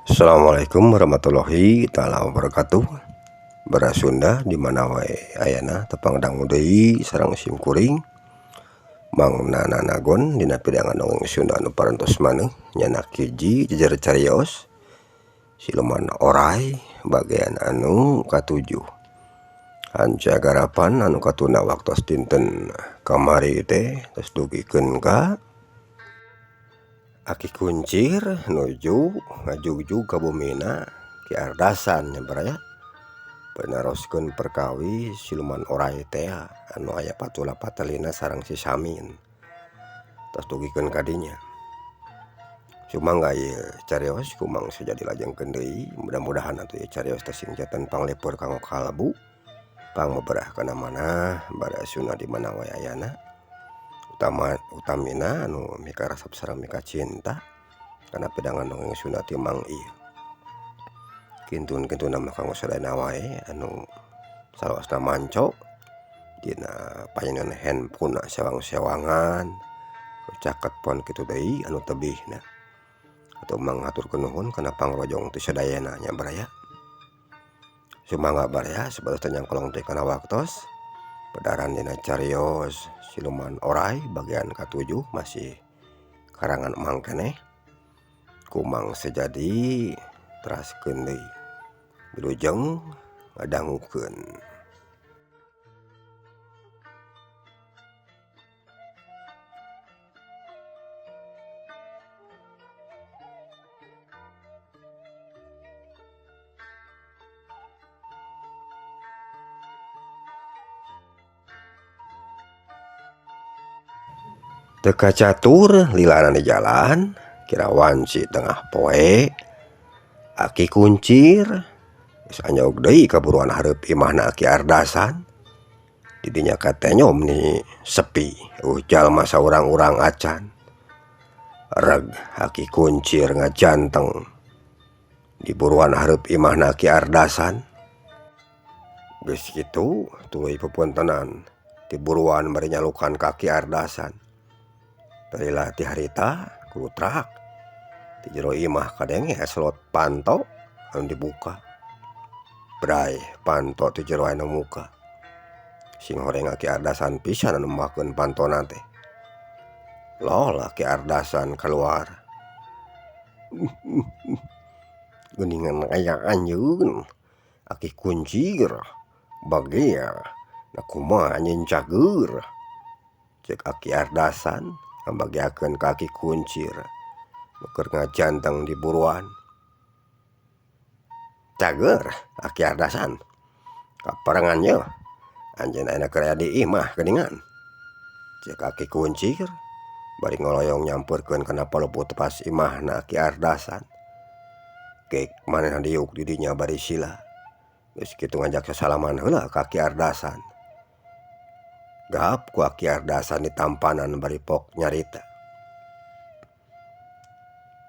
Assalamualaikum warahmatullahi taala wabarakatuh. Bara Sunda di mana wae ayana tepang dangu deui sareng sim kuring Mang Nana Nagon dina pidangan dongeng Sunda anu parantos maneuh nyanak hiji jejer carios siluman orai bagian anu katujuh. Hanca garapan anu katuna waktos dinten kamari teh tos dugikeun ka Aki Kuncir nuju ngajugjug ka bumina Ki Ardasan nya baraya penaroskeun perkawi siluman orai teh anu aya patula patelina sareng si Samin tos dugikeun ka dinya. Sumangga ieu carios ku Mang Sejadi lajengkeun deui, mudah-mudahan atuh ieu carios teh sing janten panglipur kanggo kalbu pangmeberah kana manah bara Sunda di mana wae ayana. Utama utamina anu mikarasep sareng mikacinta kana pidangan dongeng Sunda ti Mang ieu. Kintun-kintuna mah kanggo sadayana wae anu salawasna manco dina payunan handphone sewang-sewangan caket pon kitu deui anu tebihna. Atuh Mang haturkeun nuhun kana pangrojong ti sadayana nya baraya. Sumangga baraya sabatos teh nyangkolong teh kana waktos pedaran dina carios siluman orai bagian katujuh masih karangan Mang keneh ku Mang Sejadi teraskeun deui wilujeng ngadangukeun. Teu kacatur lilana di jalan kira wanci tengah poe Aki Kuncir geus anjog deui kaburuan hareup imahna Aki Ardasan. Didinya katenyom ni sepi eueuh jalma saurang-urang acan. Reg Aki Kuncir ngajanteng di buruan hareup imahna Aki Ardasan. Geus kitu tuluy pepuntenan ti buruan bari nyalukan ka Aki Ardasan. Teulah ti harita kulutrak ti jero imah kadenge slot panto anu dibuka. Bray panto ti jero anu muka. Sing horeng Aki Ardasan pisan anu makeun pantona teh. Lol Aki Ardasan keluar. Geuningan aya anjeun Aki Kuncir bagea na kumaha anjeun cageur. Ceuk Aki Ardasan ngabagiakeun ka Aki Kuncir nu keur ngajanteng di buruan. Cageur Aki Ardasan kaparengan yeuh anjeun aya keur aya di imah geuningan. Ceuk Aki Kuncir bari ngoloyong nyampeurkeun kana paluput pas imahna Aki Ardasan. Geuk manehna diuk di dinya bari sila. Geus kitu ngajak sasalaman heula ka Aki Ardasan. Gap ku Aki Ardasan ditampanan bari pok nyarita.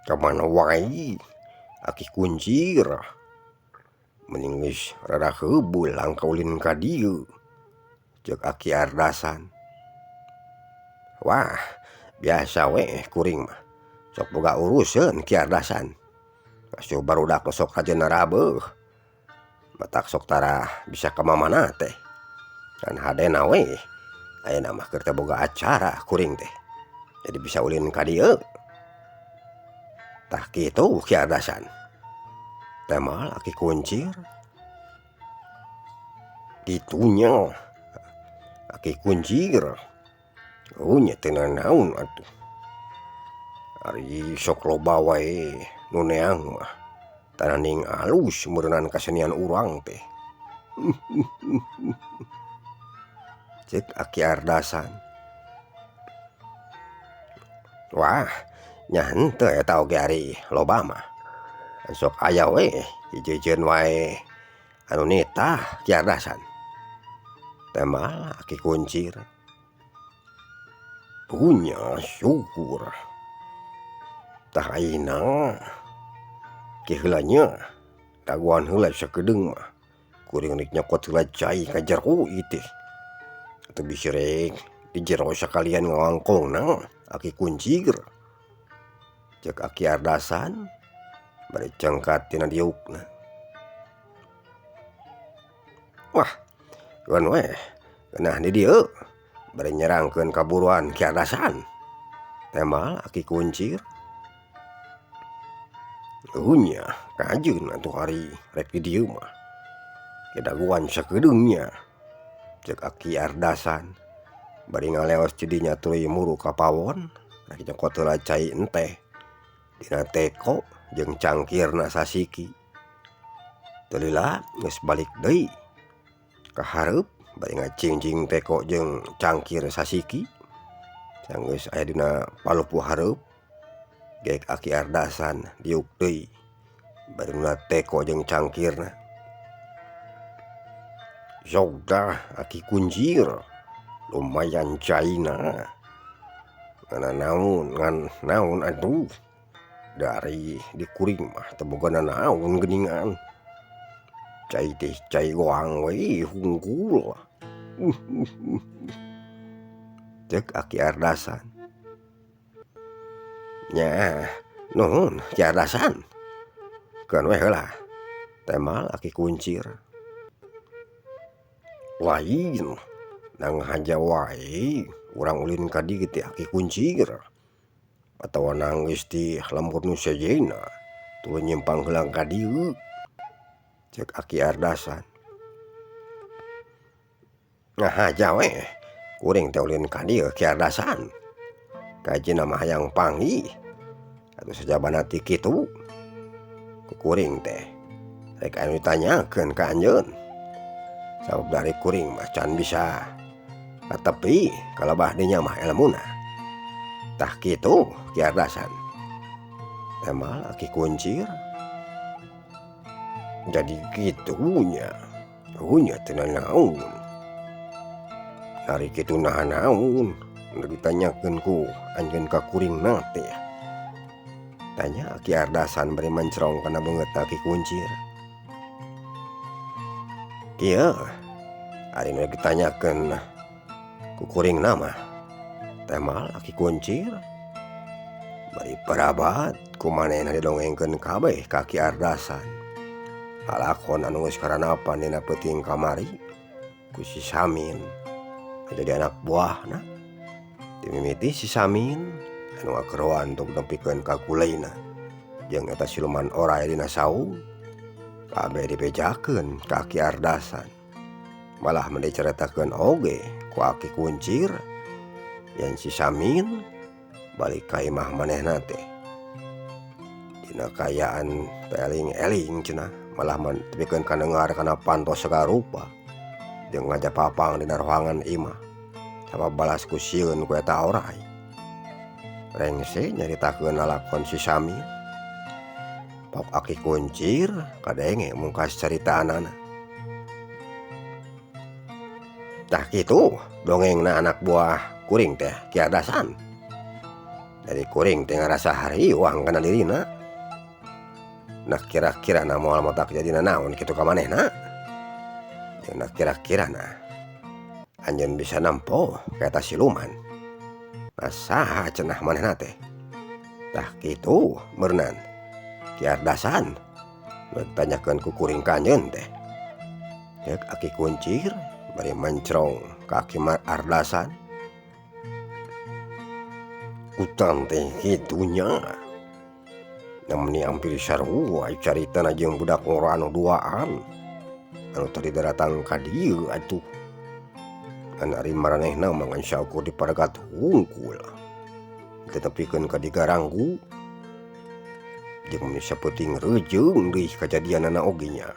Ka mana wae Aki Kuncir mending geus rada heubeul langka ulin ka dieu. Ceuk Aki Ardasan. Wah biasa we kuring mah sok boga uruseun Ki Ardasan. Asup barudak sok rajin narabeuh. Matak sok tara bisa ka mamana teh. Kan hadena we ayeuna mah keur teu boga acara kuring teh. Jadi bisa ulin ka dieu. Tah kitu Ki Ardasan. Temal Aki Kuncir. Kitunya Aki Kuncir. Oh nya teu nanaon atuh. Ari sok loba wae nu neang mah. Tananing alus meureunan kasenian urang teh. Ceuk Aki Ardasan. Wah nya henteu eta oge ari loba mah. Sok aya we hiji-hijieun wae anu nitah Ki Ardasan. Temal Aki Kuncir. Punya syukur. Tah ayeuna ki heula nya dagoan heula sakedeung mah. Kuring rek nyokot heula cai ka jero ieu teh. Atuh bisi rek di jero sakalian ngawangkongna Aki Kuncir. Ceuk Aki Ardasan Bari cengkat tina diukna. Wah, keun weh ngeunah di dieu bari nyerangkeun kaburuan Ki Ardasan. Tembal Aki Kuncir. Eueuh nya kajeun atuh ari rek di dieu mah. Kedaguan sakedeung nya. Ceuk Aki Ardasan bari ngaleos ti dinya tuluy muru ka pawon rek nyokot heula cai enteh dina teko jeung cangkirna sasiki. Teu lila geus balik deui ka hareup bari ngacingjing teko jeung cangkir sasiki. Sanggeus aya dina palupuh hareup geek Aki Ardasan diuk deui bari nuna teko jeung cangkirna. Sok dah Aki Kuncir lumayan caina ngan naon ngan naon atuh dari di kuring mah teu boga nanaon geuningan. Cai teh cai goang we hungkul. Ceuk Aki Ardasan. Nya nuhun Ki Ardasan. Keun we heula tembal Aki Kuncir. Lain nang haja wae urang ulin ka dieu teh Aki Kuncir. Atawa nanggeus ti lembur nu sejenna tuluy nyimpang heula ka dieu. Ceuk Aki Ardasan. Ngahaja we kuring teh ulin ka dieu Ki Ardasan. Kajina mah hayang panggih atuh sajabana ti kitu. Ku kuring teh rek anu ditanyakeun ka anjeun. Sabab dari kuring mah can bisa katepi kalebah dinya mah elmuna. Tah kitu Ki Ardasan. Tembal Aki Kuncir. Jadi kitu nya. Eueuh nya teu nanaon. Ari kitu naha naon nu ditanyakeun ku anjeun ka kuringna teh. Tanya Aki Ardasan bari mencrong kana beungeutna Aki Kuncir. Kieu ari nu ditanyakeun ku kuringna mah. Tembal Aki Kuncir. Bari parabat ku manehna didongengkeun kabeh ka Aki Ardasan. Lalakon anu geus karanapan dina peuting kamari ku si Samin jadi anak buahna. Dimimiti si Samin anu ngakeroan tuk nepikeun ka kuleina jeung eta siluman oray dina saung kabeh dibejakeun ka Aki Ardasan. Malah meni dicaritakeun oge ku Aki Kuncir yen si Samin balik ka imah manehna teh. Dina kaayaan teu eling-eling cenah malah tepikeun kadengar kana pantos sagala rupa jeung ngajapapang dina rohangan imah sabab balas ku sieun ku eta oray. Rengse nyaritakeun lalakon si Samin. Pok Aki Kuncir kadenge mungkas caritaanana. Tah kitu dongengna anak buah kuring teh Ki Ardasan. Jadi kuring teh ngarasa hariwang kana dirina. Nah kira-kira na moal motak jadi nanaon kitu ka manehna. Jeung nah kira-kira na anjeun bisa nempo ka eta siluman. Nah saha cenah manehna teh. Tah kitu meureunan Ki Ardasan nu ditanyakeun ku kuring ka anjeun teh. Ceuk Aki Kuncir bari mencrong ka Aki Ardasan. Kutan teh kitu nya. Meni hampir sarua caritana jeung budak ngora anu duaan anu tadi daratang ka dieu atuh. Ngan ari maranehna mah ngan saukur diparagat hungkul. Teu tepikeun ka digaranggu. Jeung meni sapeuting reujeung deui kajadianana oge nya.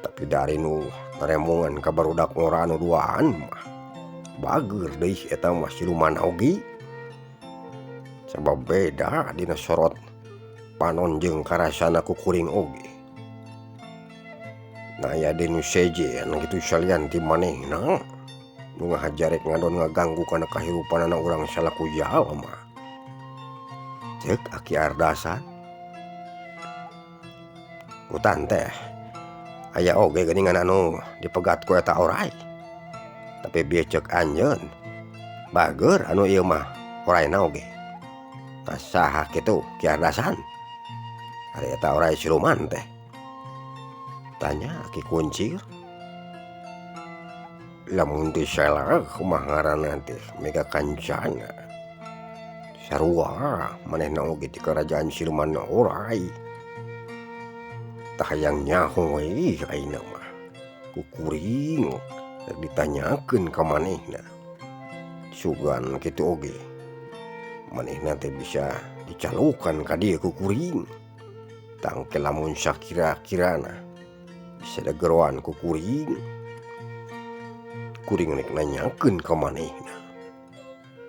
Tapi dari nu taremongan ka barudak ngora anu duaan mah bager deui eta mah siluman oge. Sabab beda dina sorot panon jeung karasana ku kuring oge. Nah aya deui nu sejen kitu salian ti manehna nu ngahajarek ngadon ngaganggu kana kahirupanana urang salaku jalma. Ceuk Aki Ardasan. Kutan teh aya oge geuningan anu dipegat ku eta oray. Tapi bieu ceuk anjeun bager anu ieu mah orayna oge. Tah saha kitu Ki Ardasan? Ari eta oray siluman teh? Tanya Aki Kuncir. Lamun teu salah mah ngaranna teh Mega Kancana. Sarua manehna oge ti karajaan siluman oray. Tah hayang nyaho we ayeuna mah ku kuring rek ditanyakeun ka manehna. Sugan kitu oge manehna teh bisa dicalukan ka dieu ku kuring. Tangke lamun sakira-kirana bisa digeroan ku kuring. Kuring rek nanyakeun ka manehna.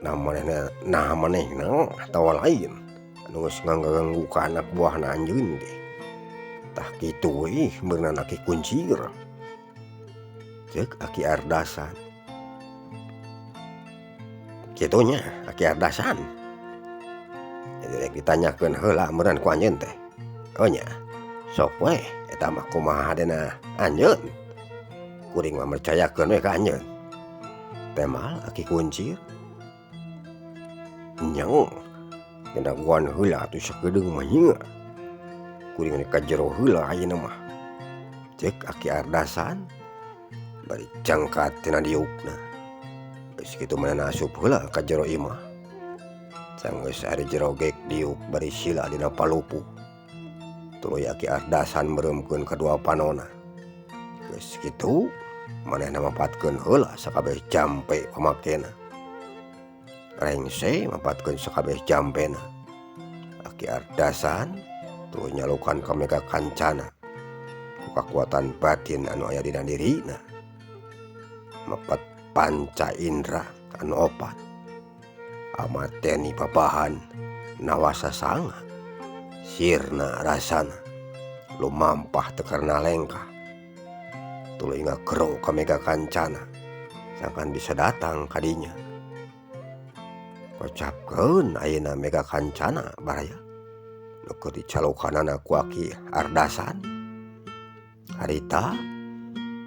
Nah manehna nah manehna atawa lain anu geus ngaganggu ka anak buahna anjeun teh. Tah kitu we meureunan Aki Kuncir. Ceuk Aki Ardasan. Kitu nya Aki Ardasan. Jadi rek ditanyakeun heula meureun ku anjeun teh. Oh nya, sok we eta mah kumaha hadena anjeun. Kuring mah mercayakeun we ka anjeun. Temal Aki Kuncir. Nya daguan heula atuh sakedeung mah nya. Kuring rek ka jero heula ayeuna mah. Ceuk Aki Ardasan bari cangkat tina diukna. Geus kitu manehna asup heula ka jero imah. Sanggeus ari jero gek diuk bari sila dina palupuh. Tuluy Aki Ardasan meureumkeun kadua panona. Geus kitu manehna mapatkeun heula sakabeh jampe pamakena. Rengse mapatkeun sakabeh jampena. Aki Ardasan tuluy nyalukan ka Mega Kancana ku kakuatan batin anu aya dina dirina. Mapat panca indra anu opat. Amateni papahan nawasa sanga sirna rasana lumampah teu karena lengkah. Tuluy ngagero ka Mega Kancana sangkan bisa datang ka dinya. Kocapkeun ayeuna Mega Kancana baraya nu keur dicalukanana ku Aki Ardasan. Harita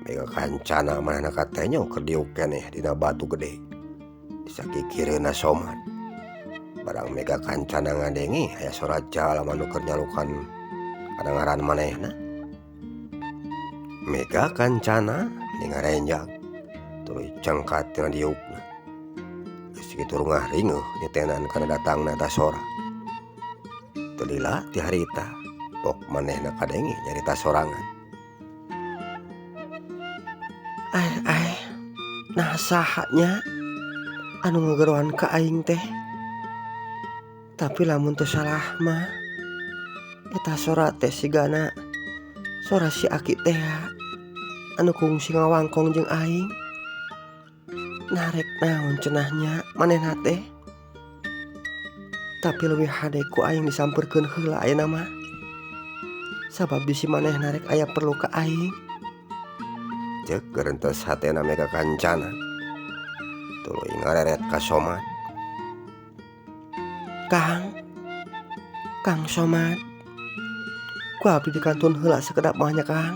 Mega Kancana manehna katenyo keur diuk keneh dina batu gede. Sakikireunna Somad. Barang Mega Kancana ngadenge aya sora jalma nu keur nyalukan kana ngaran manehna. Mega Kancana ngarenjag tuluy cangkat tina diukna. Geus kitu rungah ringeuh nyetenan kana datangna eta sora. Teu lila ti harita pok manehna kadenge nyarita sorangan. Ai ai nah saha nya anu ngageroan ka aing teh. Tapi lamun teu salah mah eta sora teh sigana sora si Aki teh anu kungsi ngawangkong jeung aing. Nah rek naon cenah nya manehna teh. Tapi leuwih hade ku aing disampeurkeun heula ayeuna mah. Sabab bisi manehna rek aya perlu ka aing. Ceuk gerentes hatena Mega Kancana. Tuluy ngareret ka Somad. Kang, Kang Somad, ku abdi dikantun heula sakedap mah nya Kang.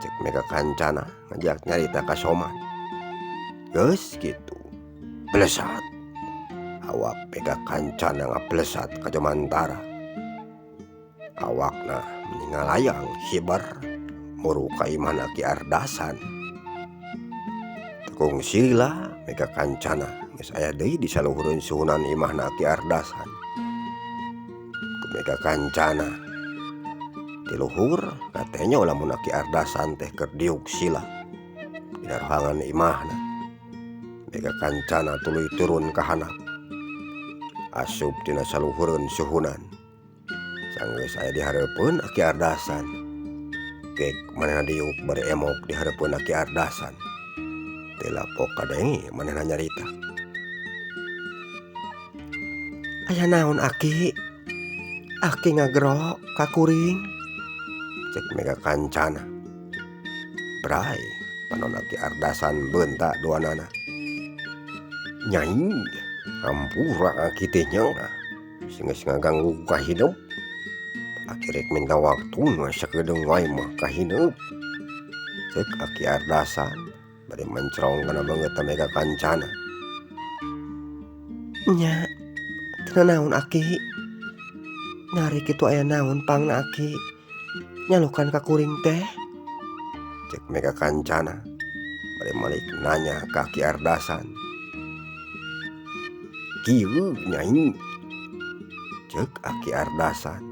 Ceuk Mega Kancana ngajak nyarita ka Somad. Geus kitu blesat. Awak Mega Kancana ngablesat ka jomantara. Awakna meni ngalayang hiber muru ka imahna Ki Ardasan. Tekung sila Mega Kancana geus aya deui di saluhureun suhunan imahna Ki Ardasan. Ku Mega Kancana ti luhur katenyo lamun Ki Ardasan teh keur diuk sila dina rohangan imahna. Mega Kancana tuluy turun ka handap. Asup tina saluhureun suhunan. Sanggeus aya di hareupeun Aki Ardasan. Gek manehna diuk bari emok di hareupeun Aki Ardasan. Teu lapok kadenge manehna nyarita. Aya naon Aki? Aki ngagero ka kuring. Cek Mega Kancana. Bray panon Aki Ardasan beunta duanana. Nyai hampura Aki teh nya. Sing geus ngaganggu ka hidup. Aki rek minta waktu mah sakedeung wae mah ka hidup. Cek Aki Ardasan bari mencrong kana beungeut Mega Kancana. Nya teu naon Aki. Nari kitu aya naon pangna aki nyalukan ka kuring teh? Cek Mega Kancana bari malik nanya ka Ki Ardasan. Kieu nyai, cek Aki Ardasan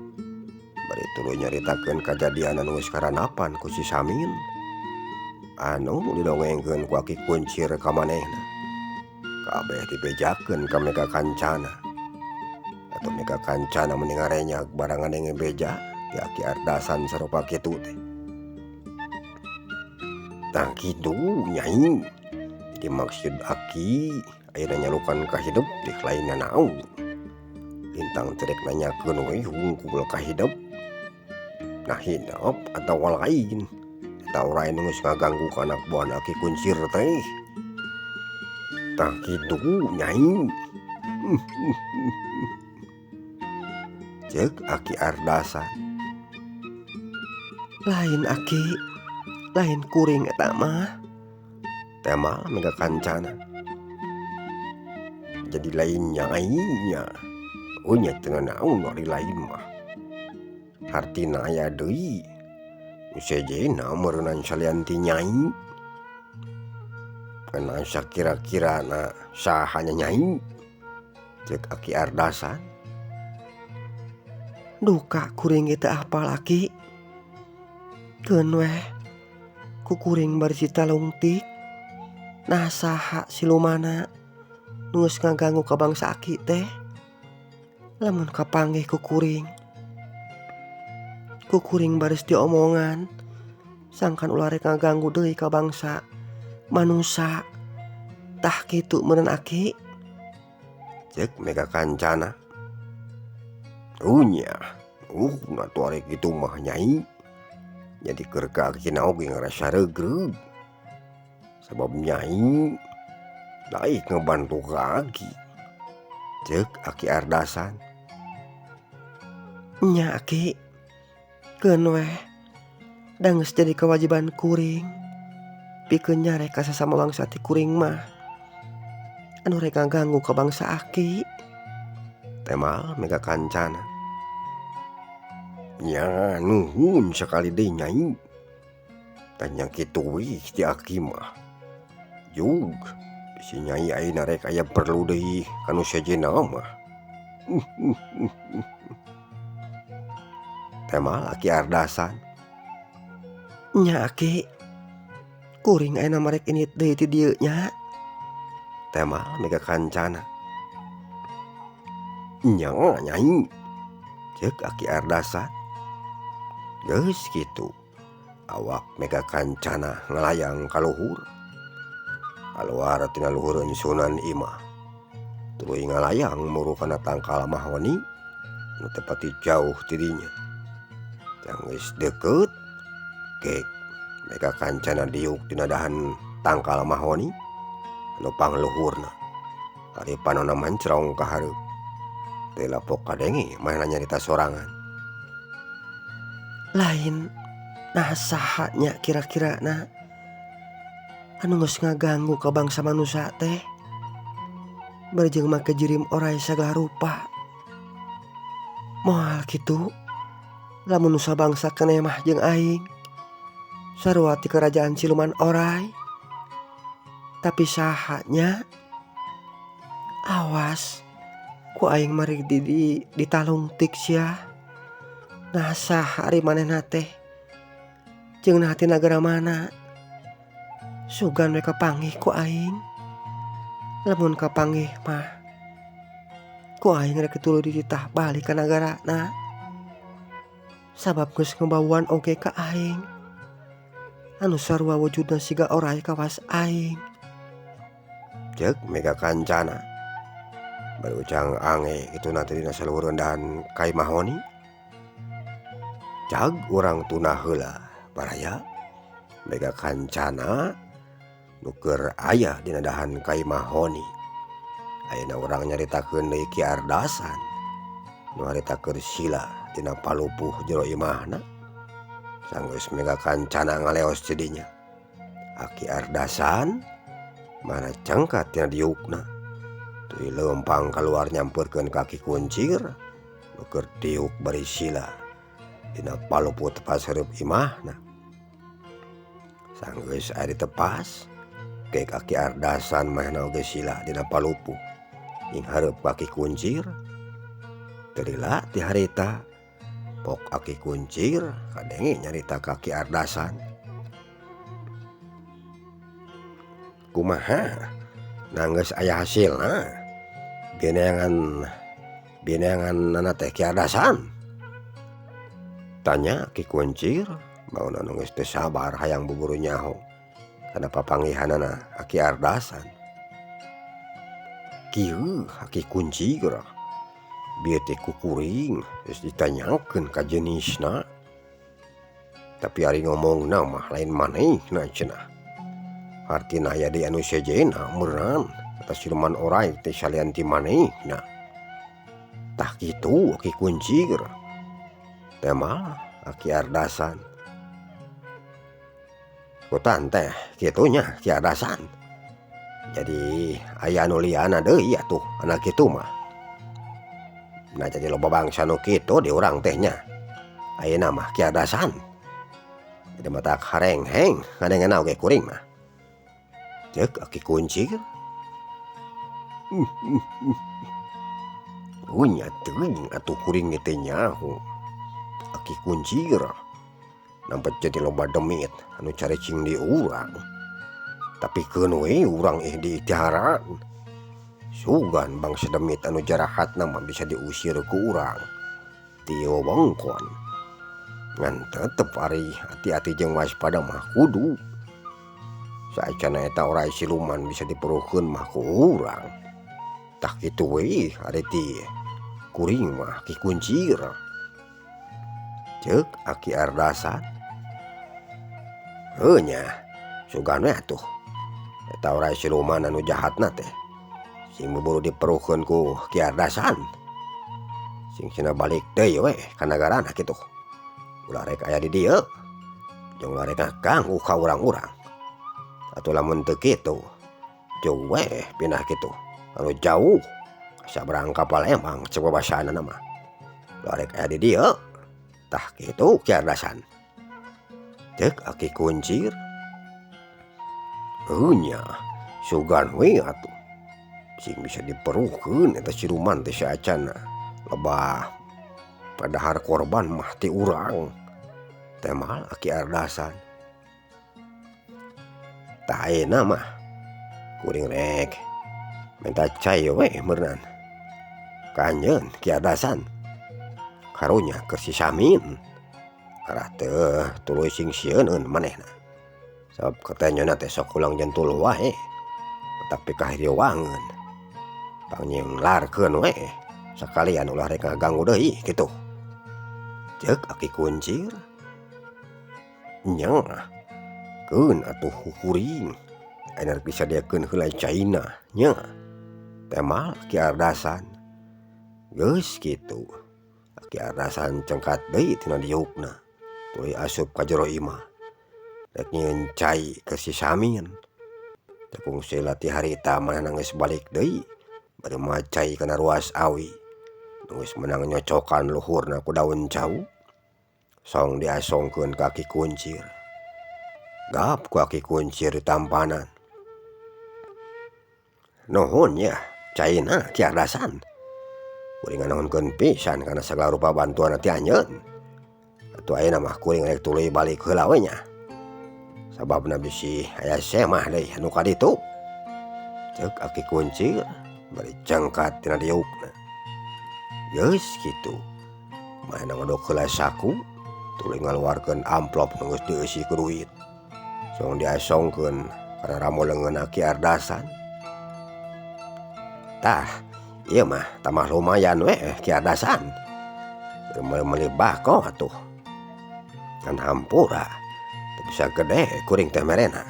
bari tuluy nyaritakeun kajadian anu geus karanapan ku si Samin anu didongengkeun ku Aki Kuncir ka manehna. Kabeh dibejakeun ka Mega Kancana. Atau Mega Kancana meni ngarenyak barang ngadenge beja ti Aki Ardasan sarupa kitu teh. Tah kitu nyai, dimaksud Aki ayeuna nyalukan ka hidup teh lain nanaon. Lintang teh rek nanyakeun we hungkul ka hidup. Nah hidup atawa lain. Eta oray nu geus ngaganggu ka anak buahna Aki Kuncir teh. Tah kitu nyai. Cek Aki Ardasan. Lain Aki, lain kuring eta mah. Tema Mega Kancana. Jadi lain nyai nya. Oh nya teu nanaon ari lain mah. Hartina aya deui. Nu sejenna meureunan salian ti nyai. Kana sakira-kirana saha nya nyai? Cek Aki Ardasan. Duka kuring ge teu apal Aki. Keun weh ku kuring bari ditalungtik. Nah saha silumana nu geus ngaganggu ka bangsa Aki teh? Lamun kapanggih ku kuring, ku kuring baris diomongan sangkan ulah rek ngaganggu deui ka bangsa manusa. Tah kitu meureun Aki. Cek Mega Kancana. Unya, atuh ari kitu mah nyai. Jadi keur ka Akina oge ngarasa reugreug. Sabab nyai daek ngabantu ka Aki. Cek Aki Ardasan. Nya Aki, keun weh da geus jadi kewajiban kuring pikeun nyarek ka sasama bangsa ti kuring mah anu rek ngaganggu ka bangsa Aki. Tema Mega Kancana. Nya nuhun sakali deui nyai. Tanya kitu wih ti Aki mah. Jug si nyai ayeuna rek aya perlu deui ka nu sejenna mah. Tema Aki Ardasan. Nya Aki, kuring ayeuna mah rek indit deui ti dieu nya. Tema Mega Kancana. Nya nyai, cek Aki Ardasan. Geus kitu awak Mega Kancana ngalayang ka luhur. Kaluar tina luhureun sunan imah. Tuluy ngalayang muru kana tangkal mahoni nu teu pati jauh ti dinya. Geus deukeut gek Mega Kancana diuk dina dahan tangkal mahoni anu pangluhurna. Ari panonna mancrong ka hareup. Teu lapok kadenge manehna nyarita sorangan. Lain nah saha nya kira-kira na anu geus ngaganggu ka bangsa manusa teh. Bari jeung make jirim oray sagala rupa. Moal kitu lamun nu sabangsa keneh mah jeung aing. Sarua ti kerajaan siluman oray. Tapi saha nya? Awas ku aing mari ditalungtik sia. Nah saha ari manehna teh? Jeung nah ti nagara mana? Sugan we kapanggih ku aing. Lamun kapanggih mah ku aing rek tuluy dititah balik ka nagarana. Sabab geus ngebauan oge ka aing. Anu sarua wujudna siga oray kawas aing. Cek Mega Kancana. Bari ujang ange kitu na teh dina saluhureun dahan kai mahoni. Cag urang tunah heula baraya. Mega Kancana nu keur aya dina dahan kai mahoni. Ayeuna urang nyaritakeun deui Ki Ardasan nu harita keur sila dina palupuh jero imahna. Sanggeus Mega Kancana ngaleos ti dinya. Aki Ardasan mana cengkat tina diukna. Tuluy leumpang kaluar nyamperkeun ka Ki Kuncir Nu keur diuk bari sila dina palupuh tepas hareup imahna. Sanggeus aya di tepas gek Aki Ardasan manehna oge sila dina palupuh nyinghareup ka Aki Kuncir. Teu lila ti harita pok Aki Kuncir kadenge nyarita ka Aki Ardasan. Kumaha nanggeus aya hasilna bineangan bineanganana teh Ki Ardasan? Tanya Ki Kuncir bauna nu geus teu sabar hayang buburu nyaho kana papanggihanana Aki Ardasan. Kieu Aki Kuncir bieu teh ku kuring geus ditanyakeun ka jenisna tapi ari ngomongna mah lain manehna cenah. Hartina aya deui anu sejenna meureun eta siluman oray teh salian ti manehna. Tah kitu Aki Kuncir teh mah Aki Ardasan. Kutan teh kitu nya Ki Ardasan. Jadi aya anu liana deui atuh anak kitu mah. Nah jadi loba bangsa nu kitu di urang teh nya. Ayeuna mah Ki Ardasan. Jadi matak harengheng ngadengena oge kuring mah. Ceuk Aki Kuncir. Unya teuing atuh kuring teh nyaho. Aki Kuncir nampak jadi loba demit anu caricing di urang. Tapi keun we urang ih diitiharan. Sugan bangsa demit anu jarahatna mah bisa diusir ku urang ti wewengkon. Ngan tetep ari hati-hati jeung waspada mah kudu. Saacana eta oray siluman bisa diperuhkeun mah ku urang. Tah kitu we ari ti kuring mah Ki Kuncir. Ceuk Aki Ardasan. Heuh nya sugan we atuh. Eta oray siluman anu jahatna teh sing buburu diperuhkeun ku Ki Ardasan. Sing sina balik deui we ka nagarana kitu. Ulah rek aya di dieu jeung ulah rek ngaganggu ka urang-urang. Atuh lamun teu kitu jauh we pindah kitu anu jauh sabrang ka Palembang cek babasanana mah. Ulah rek aya di dieu. Tah kitu Ki Ardasan. Ceuk Aki Kuncir. Heuh nya sugan we atuh sing bisa diperuhkeun eta siluman teh saacana lebah padahar korban mah ti urang. Teh mah Aki Ardasan. Tah ayeuna mah kuring rek minta cai we meureunnan ka anjeun Ki Ardasan. Karunya keur si Samin arah teu tuluy sing sieuneun manehna. Sabab katenyona teh sok ulang jentul wae tapi kahiriwangeun. Pangnyenglarkeun we sakalian ulah rek ngaganggu deui kitu. Ceuk Aki Kuncir. Nya keun atuh kuring ayeuna rek disadiakeun heula caina nya. Teh mah Ki Ardasan. Geus kitu Aki Ardasan cengkat deui tina diukna tuluy asup ka jero imah rek nyieun cai keur si Samin. Teu kungsi ti harita manehna geus balik deui bari mawa cai kana ruas awi. Nu geus meunang nyocokan luhurna ku daun cau. Song diasongkeun ka Aki Kuncir. Gap ku Aki Kuncir ditampanan. Nuhun ya caina Ki Ardasan. Kuring nganuhunkeun pisan kana sagala rupa bantuan ti anjeun. Atuh ayeuna mah kuring rek tuluy balik heula we nya. Sababna bisi aya semah deui anu ka ditu. Ceuk Aki Kuncir bari cengkat tina diukna. Geus kitu manehna ngodok heula saku tuluy ngaluarkeun amplop nu geus dieusi ku duit. Song diasongkeun kana ramo leungeun Aki Ardasan. Tah ieu mah tambah lumayan we Ki Ardasan. Meuli bako atuh. Ngan hampura teu bisa gede kuring teh merena.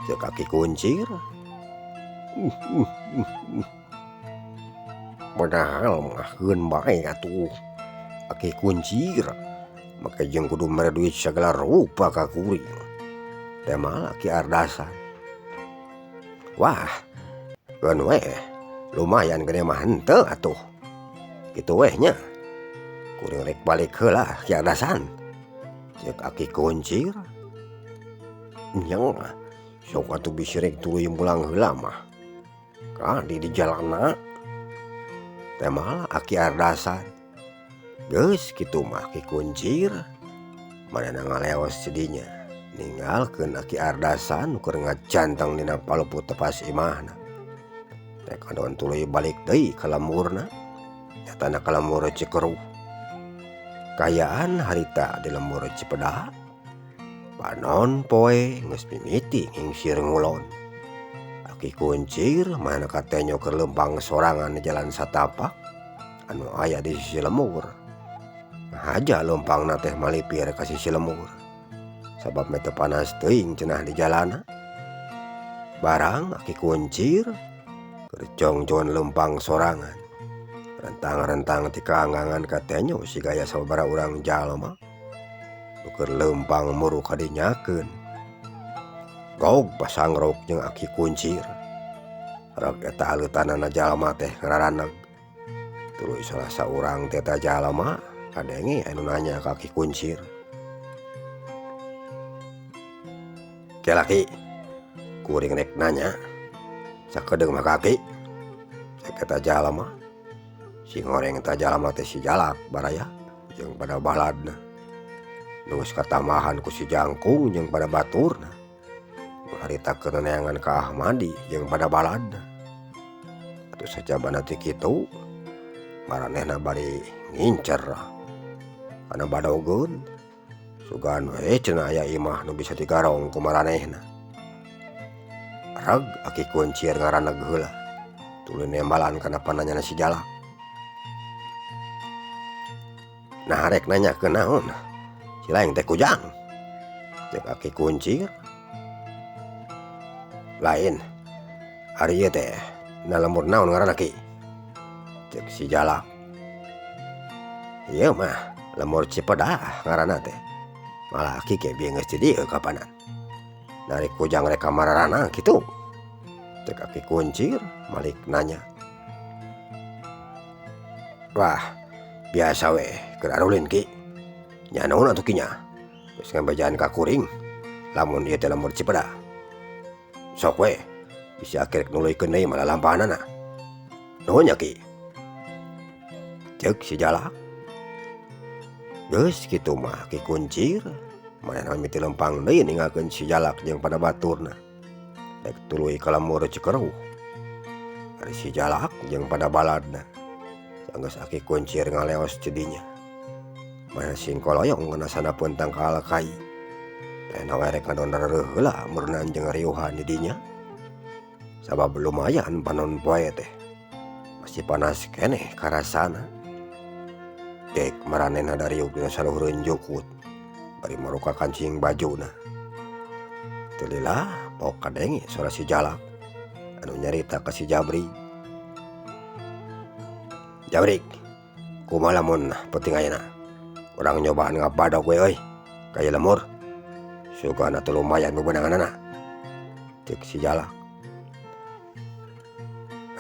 Ceuk Aki Kuncir. Padahal mah keun bae atuh Aki Kuncir. Make jeung kudu mere duit sagala rupa ka kuring. Teh mah Aki Ardasan. Wah, keun we lumayan gede mah henteu atuh. Kitu weh nya. Kuring rek balik heula Ki Ardasan. Ceuk Aki Kuncir. Nya sok atuh bisi rek tuluy mulang heula mah. Kadi di jalanna. Teh Aki Ardasan. Geus kitu mah Aki Kuncir. Manehna ngaleos ti dinya ninggalkeun Aki Ardasan keur ngajanteng dina paluput tepas imahna. Rek adon tuluy balik deui ka lemburna. Nyatana ka lembur Cikeruh. Kaayaan harita di lembur Cipeda. Panon poe geus mimiti ngingsir ngulon. Aki Kuncir manehna katenyo keur leumpang sorangan di jalan satapak anu aya di sisi lembur. Ngahaja leumpangna teh malipir ka sisi lembur. Sabab meh teu panas teuing cenah di jalanna. Barang Aki Kuncir keur jongjon leumpang sorangan. Rentang-rentang ti kaanggangan katenyo siga aya sababaraha urang jalma nu keur leumpang muru kadinyakeun. Gog pasangrok jeung Aki Kuncir. Rek eta aleutanana jalma teh ngararaneg. Tuluy salah saurang ti eta jalma kadenge anu nanya ka Aki Kuncir. Ke laki, kuring rek nanya sakedeung mah ka Aki. Cek eta jalma. Sing horeng eta jalma teh si Jalak baraya jeung pada baladna. Nu geus katambahan ku si Jangkung jeung pada baturna. Nu haritakeun neangan ka Ahmadi jeung pada baladna. Atuh sajabana ti kitu maranehna bari ngincer kana badogeun. Sugan we cenah aya imah nu bisa digarong ku maranehna. Reg Aki Kuncir ngaraneg heula tuluy nembalan kana pananyana si Jalak. Nah rek nanyakeun naon? Si lain teh kujang. Cek Aki Kuncir. Lain. Ari ieu teh na lembur naon ngaranna Ki? Cek si Jalak. Ieu mah lembur Cipedah ngaranna teh. Malah Aki ge geus di dieu kapanan. Dari kujang rek ka mararana kitu. Cek Aki Kuncir malik nanya. Wah, biasa we keur arulin Ki. Nya naon atuh Ki nya? Geus ngabejaan ka kuring lamun ieu teh lembur Cipedah. Sok we bisi Aki rek nuluykeun deui mah lalampahanana. Nuhun nya Ki. Ceuk si Jalak. Geus kitu mah Ki Kuncir manehna mimiti lempang deui ninggalkeun si Jalak jeung pada baturna. Rek tuluy ka lembur Cikeruh. Ari si Jalak jeung pada baladna. Sanggeus Aki Kuncir ngaleos ti dinya. Manehna sing koloyong kana sanapeun tangkal kai. Teh we rek ngadon rareuh heula meureunan jeung ngariuhan di dinya. Sabab lumayan panon poe teh. Masih panas keneh karasana. Dek maranehna dariuk dina saluhureun jukut. Bari maruka kancing bajuna. Teu lila pok kadenge sora si Jalak anu nyarita ka si Jabrik. Jabrik, kumaha lamun peuting ayeuna? Urang nyobaan ngabadog we euy ka ieu lembur. Sugan atuh lumayan bebenanganana. Ceuk si Jalak.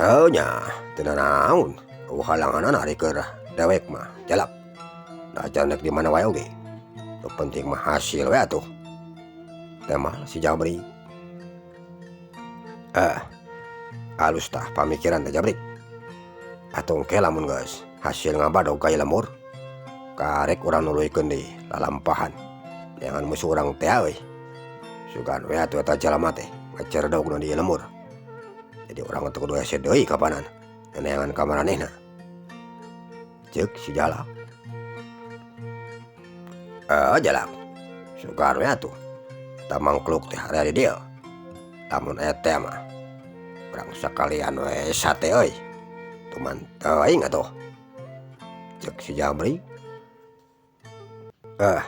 Heuh nya, teu nanaon. Eueuh halanganana ari keur dewek mah Jalak. Da acan rek di mana wae oge. Nu penting mah hasil we atuh. Temal si Jabrik. Alus tah pamikiran teh Jabrik. Atuh engke lamun geus hasil ngabadog ka ieu lembur, karek urang nuluykeun deui lalampahan. Neangan musuh urang teh euy. Sugan we atuh eta jalma teh ngacerdogna di ieu lembur. Jadi urang teh kudu hese deui kapanan neangan ka maranehna. Ceuk si Jalak. Jalak. Sugan we atuh. Eta mangkluk teh area di dieu. Lamun eta mah urang sakalian we sate euy. Tuman teuing atuh. Ceuk si Jabrik.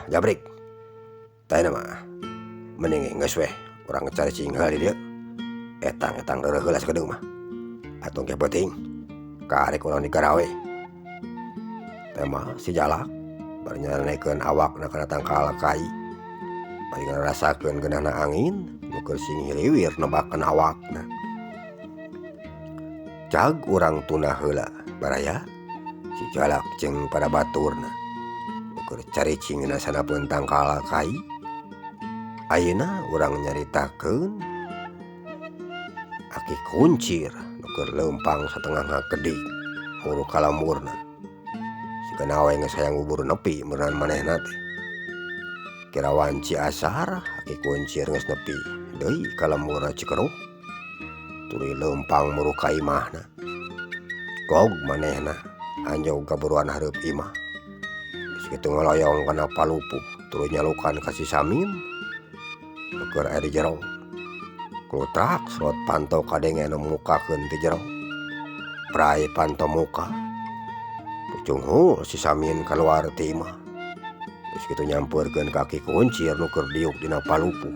Jabrik. Tah mah mending geus weh urang caricing heula di dieu. Etang-etang reureuh heula sakedeung mah. Atuh engke peuting karek urang digarawe. Temal si Jalak bari nyaranekeun awakna kana tangkal kai. Bari ngarasakeun geunahna angin nu keur sing hiliwir nebakeun awakna. Cag urang tunda heula baraya si Jalak jeung pada baturna. keur caricing dina sanapeun tangkal kai. Ayeuna urang nyaritakeun Aki Kuncir nu keur leumpang satengah ngagedik muru ka lemburna. Sigana we geus hayang bubur nepi meureun manehna teh. Kira wanci asar Aki Kuncir geus nepi deui ka lemburna Cikeruh. Tuluy leumpang muru ka imahna. Gog manehna anjog kaburuan hareup imah. Geus kitu ngoloyong kana palupuh tuluy nyalukan ka si Samin nu keur aya di jero. Klutrak sorot panto kadenge nu mukakeun ti jero. Prai panto muka. Pucunghul si Samin kaluar ti imah. Geus kitu nyampeurkeun ka Aki Kuncir nu keur diuk dina palupuh.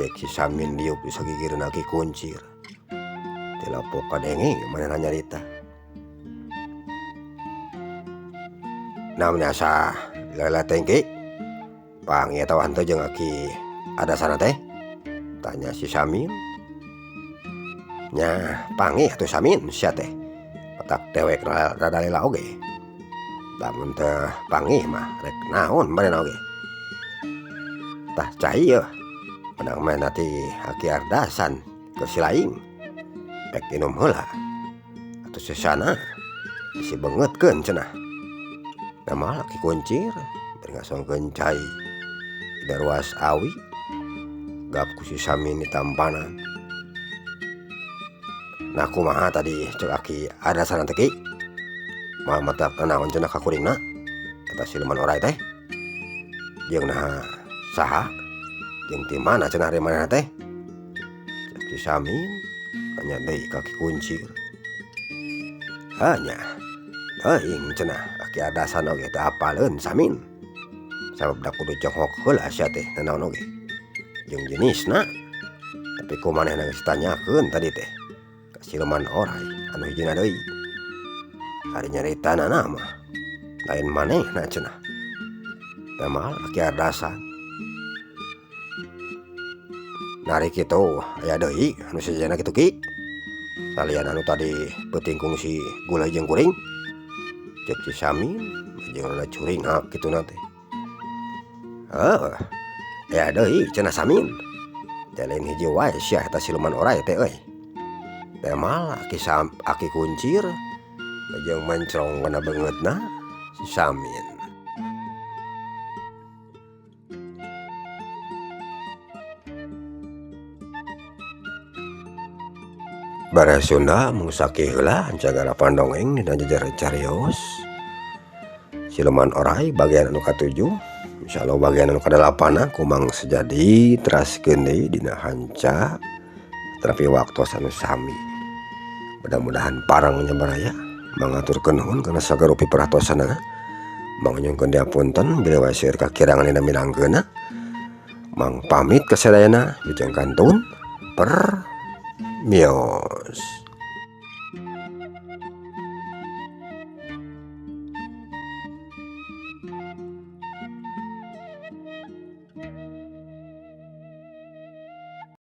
Jek si Samin diuk di sagigirna Aki Kuncir. Tilapok kadenge manehna nyarita. Namanya asa lala tengki. Pangi atawa henteu jeung Aki Ardasana teh? Tanya si Samin. Nya panggih atuh Samin sia teh. Otak dewek rada lila oge. Lamun teu panggih mah rek naon manehna oge. Tah cai yeuh. Menang mah nanti Aki Ardasan ke si laing. Rek inum heula. Atuh sesana bisi beungeutkeun cenah. Nama Aki Kuncir bari ngasongkeun cai di ruas awi. Gap ku si Samin ditampanan. Nah kumaha tadi cek Aki Ardasana teh ki? Moal matak naon cenah ka kuringna? Eta siluman orai teh. Jeung naha saha? Jeung ti mana cenah ari manehna teh? Cek si Samin nanya deui ka Aki Kuncir. Hanya teuing cenah Aki Ardasan oge teu apaleun Samin. Sabab da kudu jonghok heula sia teh nanaon oge. Jeung jenisna. Tapi ku manehna geus ditanyakeun tadi teh ka siluman orai anu hijina deui. Ari nyaritanana mah lain manehna cenah. Tah Aki Ardasan. Nari kitu aya deui anu sejenna kitu ki. Salian anu tadi peuting kungsi gulai jeung kuring. Cek si Samin jeung rada curingak kituna teh. Heuh. Aya deui cenah Samin. Teh lain hiji wae sia eta siluman orai teh euy. Teh mal Aki Kuncir jeung mencrong kana beungeutna si Samin. Baraya Sunda mung sakieu heula cagara pandongeng dina jejer carios. Siluman orai bagian anu katujuh, insyaallah bagian anu kadalapanna kumang sejadi teraskeun deui dina hanca tetapi waktos anu sami. Mudah-mudahan parang nya baraya mangaturkeun nuhun kana sagarupi perhatosanana. Mangnyungkeun diapunten bilih wae seueur kakirangan dina milangkeunna. Mang pamit ka sadayana wilujeng kantun per mios.